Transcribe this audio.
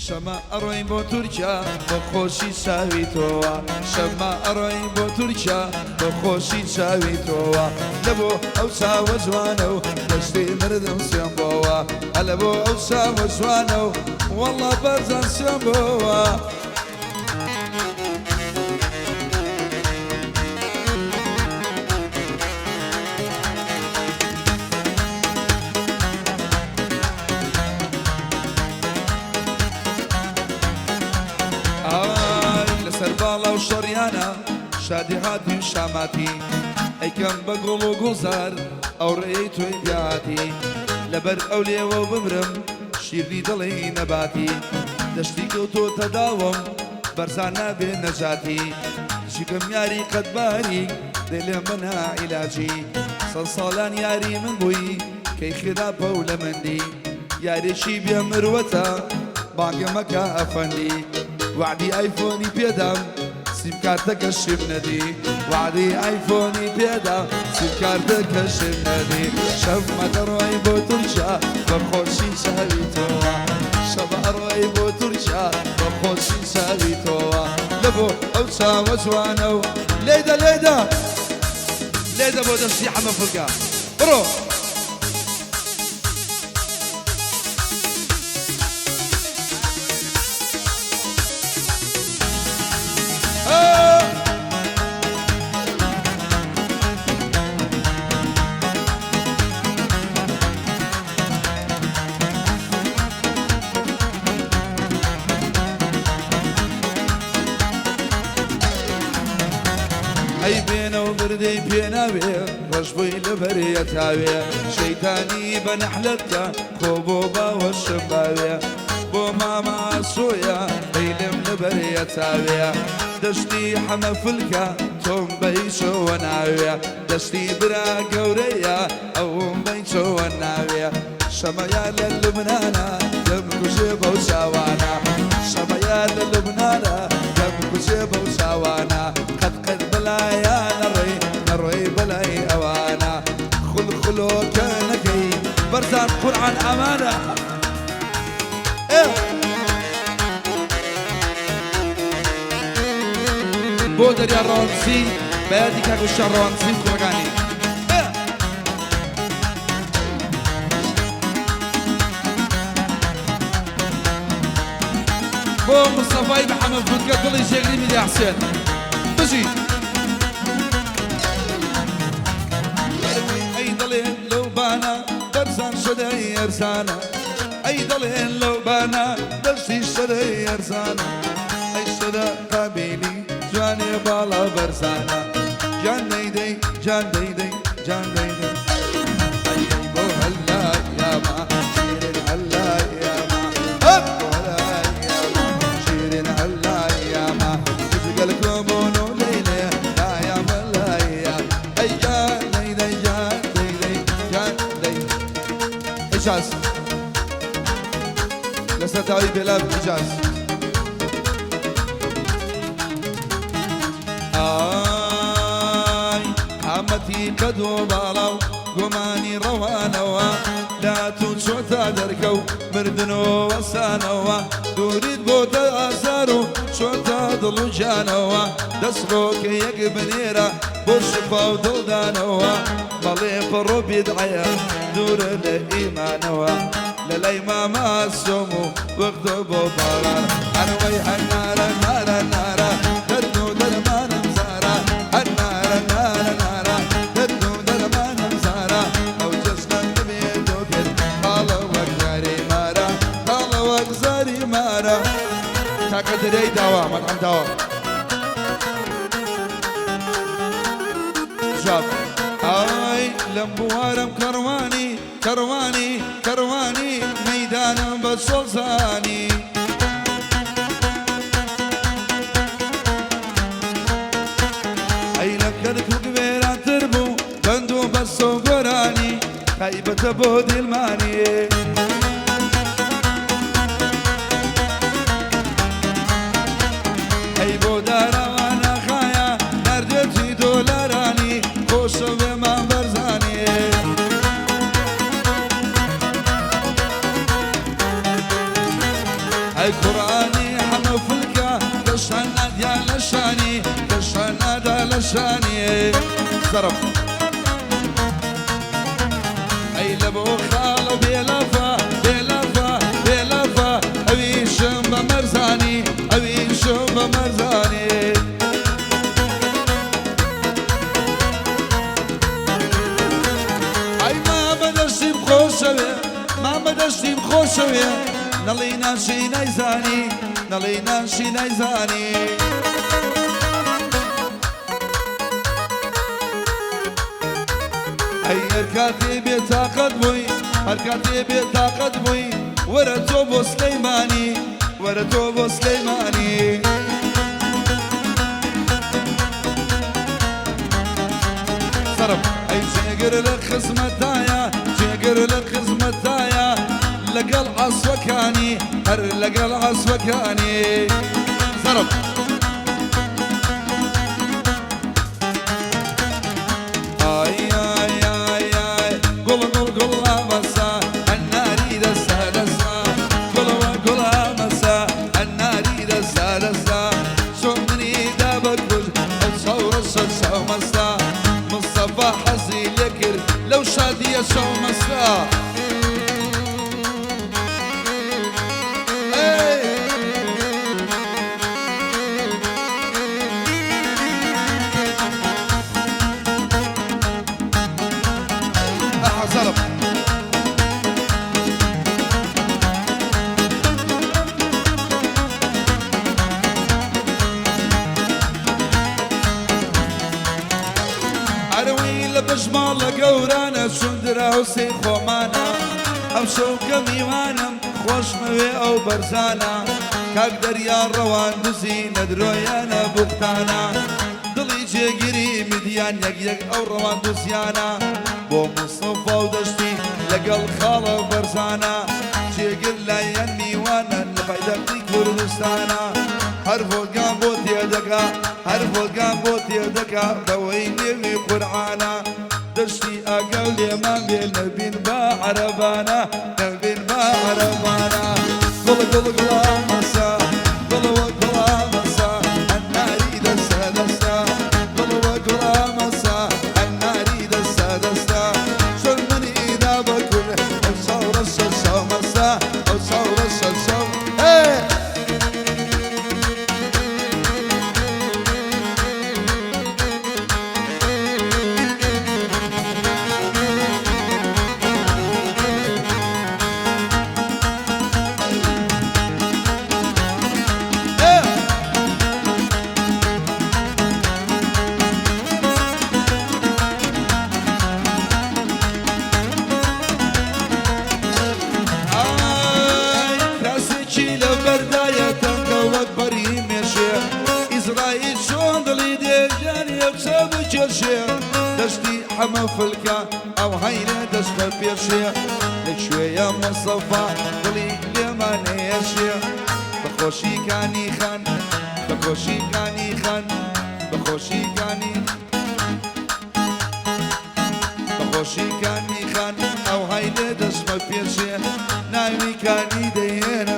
شەمە ئەڕۆین بۆ تورکیا بە خۆشی چاوی تۆوە، شەمە ئەڕۆین بۆ تورکیا بە خۆشی چاوی تۆوە، لە بۆ ئەو چاوە جوانە و دەشتی مردم سوێن بۆوە، ئەلە بۆ ئەو چاوە جوانە و وەڵا بەرزان سوێن بۆوە. ئای لەسەر باڵا و شەڕیانە شادی هاتی و شاماتی، ئەیکەم بە گوڵ و گوڵزار ئەو ڕێیەی تۆی پیاهاتی، لەبەر ئەو لێوە و بمرم شیرنی دڵی نەباتی، دەشتی کەوتۆتە داوم بەرزان نابێ نەجاتی، جگم یاری قەدباری دەی لێم بەنا عیلاجی، سەد ساڵان یاری من بووی کەی خراپە و لە مندی، یارێکی بێ مروەتە بانگم مەکە ئەفەندی، وەعدی ئایفۆنی پێدام سیم کارتەکەشم نەدی، وەعدی ئایفۆنی پێدام سیم کارتەکەشم نەدی، شەممە دەڕۆی بۆ تورکیا بە خۆشی چاوی تۆوە، شەمە ئەڕۆی بۆ تورکیا بە خۆشی چاوی تۆوە، لە بۆ ئەو چاوە جوانە و لێدە لێدە لێدە بۆ دەستی حەمە فولکە بڕۆ. ئەی بێنە و بردەی پێناوێ ڕەش بووی لەبەرێ تاوێ، شەیتانی بە نەحلەتکە خۆ بۆ باوەشم باوێ، بۆ مامە ئاسۆیە هەیلم لەبەرێ تاوێ، دەشتی حەمە فلکە تۆم بەیچەوە ناوێ، دەشتی برا گەورەیە ئەوم بەیچەوە ناوێ، شەمەیە لە لوبنانە دەمکوژێ بەو چاوانە، شەمەیە لە لوبنانە دەمکوژێ بەو چاوانە، قەت قەت بەلایە نەڕۆی نەڕۆی بەلای ئەوانە، خول خولۆکە نەکەی بەرزان قورعان ئامانە. بۆ دەریا ڕەواندزی بە یادی کاک وشیار ڕەواندزی و کوڕەکانی. بۆ مستەفای محەمەد فوتکە دڵی جێگری میریا حسێن بژی. ئەی دەڵێن لەو بانە بەرزان شەدەی ئەرزانە، ئەی دەڵێن لەو بانە دەستی شەدەی ئەرزانە، ئەی شەدە قابیلی جوانێ باڵا بەرزانە، جان دەیدەی جان دەیدەی جان دەیدەی. ئەی ئەی بۆ هەلا یاما شیرین هەلا یاما، بۆ هەلا یاما شیرین هەلا یاما، جگەل کۆبۆن و لەیلێ دایا بەلایا، ئەی جان دەیدەی جان دەیدەی جان دەی. ئیجاز لەسەر داوی بێلاب ئیجاز. ئای قامەتی قەد و باڵا و گومانی ڕەوانەوە، لات و چۆتە دەرکە و مردن و وەسانەوە، دووریت بۆتە ئازار و چۆتە دڵ و گیانەوە، دەستڕۆکە یەک بنێرە بۆ شفا و دڵدانەوە، بەڵێ پڕ و بیدعەیە دوورە لە ئیمانەوە، لە لای مامە سۆم و وەختۆ بۆ باڵان، ئەروەی هەنارە نارە نارە دەرد و دەرمانم زارە، هەنارە نارە نارە دەرد و دەرمانم زارە، ئەو جەژنەم ببێ دۆکرد تاڵە وەک زاری مارە، تاڵە وەک زاری مارە. کاکە دەریای داوا مەتعەم داوا جواب. ئای لەم بوارم کەڕوانی کەڕوانی کەڕوانی مەیدانم بە چۆڵ زانی. ئەی لە کەرکوک وێرانتر بوو بەند و بەستە و گۆرانی تایبەتە بۆ دیلمانی. ئەی بۆ داراوانە خایە ناردوێتی دۆلارانی خۆشە وێمان بەرزانی. ئەی ئەی کوڕانی حەمە فلکە کەشان نادیا لە شانی کەشان نادا لە شانی زەرب ئەی لە بۆ خاڵە بێلافە بێلافە بێلافە ئەویشم بە مەرزانی ئەویشم بە مەرزانی. ئەی مامە دەشتیم خۆشەوێ مامە دەشتیم خۆشەوێ نەڵێی ناشی نایزانی نەڵێی ناشی نایزانی. ئەی هەر کاتێ بێ تاقەت بووی هەر کاتێ بێ تاقەت بووی وەرە تۆ بۆ سلەیمانی وەرە تۆ بۆ سلەیمانی. سەرم ئەی جێگر لە خزمەتدایە جێگر لە خزمەتدایە لەگەڵ عەسوەکانی هەر لەگەڵ عەسوەکانی سەرم. ئای ئای ئای ئای گوڵ گوڵ گوڵ ئامەسا ئەناری دەسا دەسا گوڵەوە گوڵ ئامەسا ئەناری دەسا دەسا چۆن منی دا بە کوژ ئەو چاو ڕەشە چاو مەستا مستەفا حەزی لێ کرد لەو شادیە چاو مەستا. ئەی. ئەحە زەرب. ئەرەوەی لە بەش ماڵە گەورانە چون دراوسێی خۆمانە ئەمشەو کە میوانم خۆشمەوێ ئەو بەرزانە کاک دەریا ڕەوان دزی نە درۆیە نە بوختانە دڵی جێگیری میدیان یەک یەک ئەو ڕەوان دوزیانە بۆ مستەفا و دەشتی لەگەڵ خاڵە بەرزانە جێگر لایەن میوانە لە پایتەختی کوردستانە هەر ڤۆدگام بۆ تێدەکا هەر ڤۆدگام بۆ تێدەکا بەوەی نێوی قورعانە دەشتی ئاگا لێمان بێ نەبین بە عەرەبانە نەبین بە عەرەبانە گوڵ گوڵ گوڵامەسە گوڵەوە گوڵامەسە ئەناری دەسە دەسە گوڵەوە گوڵامەسە ئەناری دەسە دەسە چۆن منی دا بە کول ئەو چاو ڕەشە چاو مەسە ئەو چاو ڕەشە چاو ئێ. ئێ. ئای کراسێکی لەبەردایە تەنکە وەک بەری مێشێ ئیزرائیل چۆن دڵی دێ ژیانی ئەو کچە بکێشێ دەشتی حەمە فلکە ئەو هەینە دەستە پێشێ لەکوێیە مستەفا دڵی لێمان نەیەشێ بە خۆشی کانی خان بە خۆشی کانی خان بە خۆشی کانی بە خۆشی کانی خان ئەو هەینە دەستمە پێشێ ناوی کانی دەهێنم.